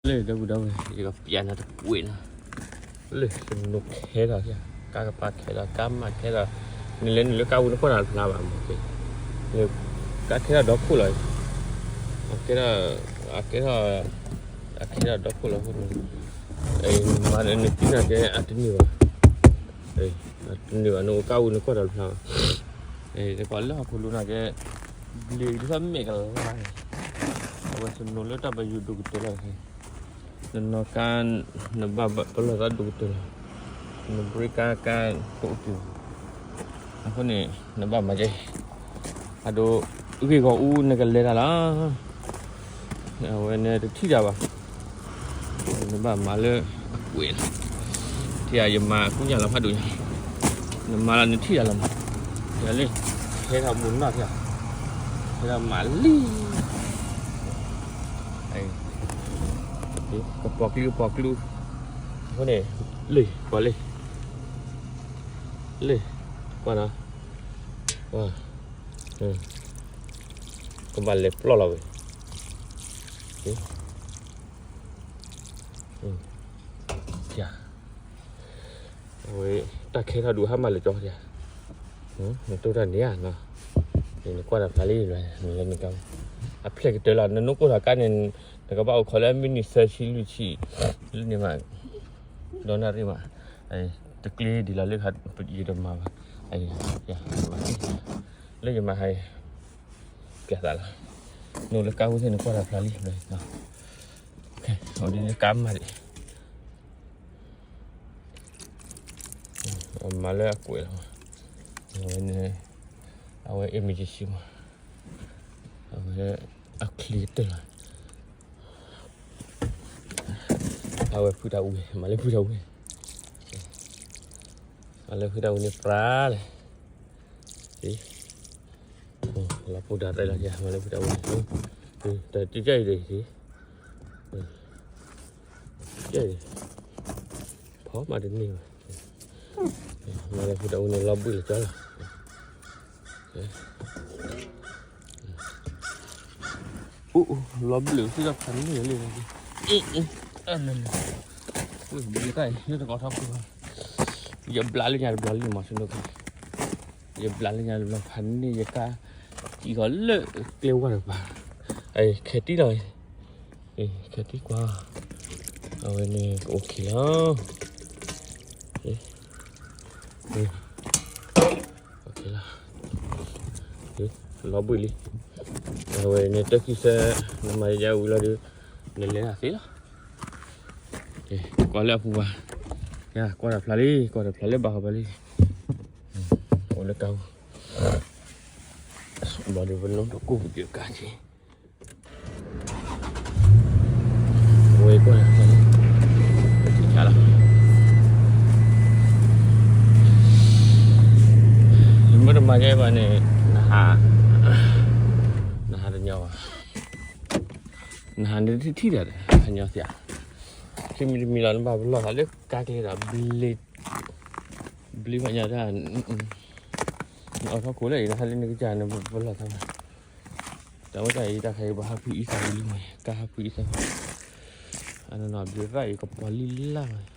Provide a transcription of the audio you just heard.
လၢဒီပုၢ်ဒီဝဲၢ် ယကပျးနၤတကွဲးနီၤ, လၢတနီၤခဲထီၣ်, ကါကပၤခဲထီၣ်, ကါမးခဲထီၣ်, နလဲၤနုာ်လၢကါပူၤ နကွၢ်တၢ်တဖျါဘၣ်မး, ကါခဲထီၣ်ဒီခိၣ်လီၤ, အကဲထီၣ်, အကဲထီၣ်, အခဲထီၣ်ဒီခိၣ်လီၤ, မၤနတံၢ်နၤကဲအတန့ၢ်ဘၣ်, အတန့ၢ်ဘၣ် နအိၣ်ကါပူၤ နကွၢ်တၢ်တဖျါဘၣ်, တကိးလၢဟီၣ်ခိၣ်လိၤနၤကဲ, ဘျ့ဒ်သိးမဲာ်ကလါန့ၣ်, အဝဲတနီၤလၢတၢ်ပယူၤဒိၣ်ကတၢၢ်လီၤ, နနီၢ်ကါ, နဘၣ်ပလီၢ်သးဒိၣ်ကတၢၢ်လီၤ, နဘြ့ကါကါတအိၣ်က့ၤဘၣ်, အဃိန့ၣ် နဘၣ်မၤကဲ, အဒိ, ဂ့ၢ်ဂီၤအူနကလဲၤတၢ်လီၤ, အဝဲန့ၣ်တထံၣ်တၢ်ဘၣ်, နဘၣ်မၤလၢအကွဲးလီၤ, ထံၣ်ယမၤကူညၣ်လီၤဖးဒိၣ်ညါ, နမၤလၢနထံၣ်တၢ်လီၤမး, ယလၢ, ဟဲထီၣ်မူနီၢ်ထံၣ်, ဟဲထီၣ်မၤလံ ကပိာ်ကျူ ကပိာ်ကျူ, အဃိန့ၣ်, လၢ, ကွၢ်လၢ, လၢ, ကွၢ်နီၤ, ကဘၣ်လဲၤပျီၢ်လီၤဝဲ, အဝဲ, တၢ်ခဲထီၣ်ဒုးဟါမၢ်လၢကၠီ, နတိၢ်တၢ်န့ၣ်ဧါ, နကွၢ်တၢ်ဖျါလံ, နလဲၤနကါ, အဖျဲၣ်ကတၢၢ်လီၤ, နနိၣ်ကိၢ်ထီၣ်ကါန့ၣ်, နကဘၣ်အိၣ်ခိးလၢမံးနံးသၢဆံလွံၢ်ဆံ, လၢန့ၣ်မး, ဒီနၣ်ရံၣ်မး, တကျ့ဒ်လီၤလၢခါ, ယတမၤဘၣ်, လၢယမၤဟါ, ပျဲသးလီၤ, နအိၣ်လၢကါပူၤသ့ၣ် နကွၢ်တၢ်ဖျါလံ, အဒ်လၢကါမးဒံး အမၤလၢအကွဲးလီၤ, အဝဲန့ၣ်, အဝဲ emergency မး, အဝဲ, အချံကတၢၢ်လီၤ, အဝဲဖုတၢ်အူဝဲ မၤလၢဖုတၢ်အူဝဲ, မၤလၢဖုတၢ်အူန့ၣ်ပြးလဲၣ်, လီၤပူၤဒၣ်တဲလီၤ မၤလၢဖုတၢ်အူန့ၣ်, တကဲအံၤဒီး, ကဲအံၤ, ဖီမးတန့ၢ်ဘၣ်, မၤလၢဖုတၢ်အူန့ၣ် လီၤဘှံးလၢကၠီလီၤ, အိၣ်အိၣ် လီၤဘှံးလၢဖုတၢ်ဖးန့ၢ်လံ, အ့ၣ်အ့ၣ်, ဘှံးတၢ်အံၤ လၢတကိးထီၣ်ပှၤ, ယဘျးလၢညါတဘျီလံမၤဆူၣ်နီၤ, ယဘျးလၢညါတဘျီဖးန့ၢ်ယကါ, စံၣ်ဃီလၢကျဲဝါတကပၤ, ခဲတံၢ်လီၤ, ခဲတံၢ်ကွၢ်, အဝဲန့ၣ်ကအိၣ်ခံလီၤ, လီၤဘှံးလံ, အဝဲန့ၣ်တၢ်ခံဆၢ, နမၤယၤဝံၤလီၤဒီး, နလဲၤသ့လီၤ, ကွၢ်လၢအပူၤဘၣ်, ကွၢ်တၢ်ဖျါလံ ကွၢ်တၢ်ဖျါလၢဘၣ်ဃီဘၣ်လံ, အိၣ်လၢကါပူၤ, ဘၣ်ဒီးပနုာ်တကိၢ်ပကကါက့ၤ ဝဲကွၢ်, ထံၣ်လီၤ, မ့ၢ်တမၤကဲဘၣ်န့ၣ်, နဟး, နဟးတညီဘၣ်, နဟးန့ၣ်တထံၣ်တၢ်ဒီး ဟးညီသ့ဧါ, ခံမံၤတမံၤလီၤ နဘၣ်ပလီၢ်သးလၢကါကျဲဒီး, ဘျ့ဘၣ်ညါတၢ်, နအိးထီၣ်ခိၣ်လၢအံၤ နဟးလၢနကစၢ်နဘၣ်ပလီၢ်သးဘၣ်, တၢ်ဝဲတၢ်အံၤ တၢ်ခါအံၤ ပှၤဟးဖှံအံသၣ်ဝံၤလံမး ကါဟးဖှံအံသၣ်, အနီၢ်နီၢ်ဘျ့ရၣ်အံၤ ကပီၤလံလၢ်မး,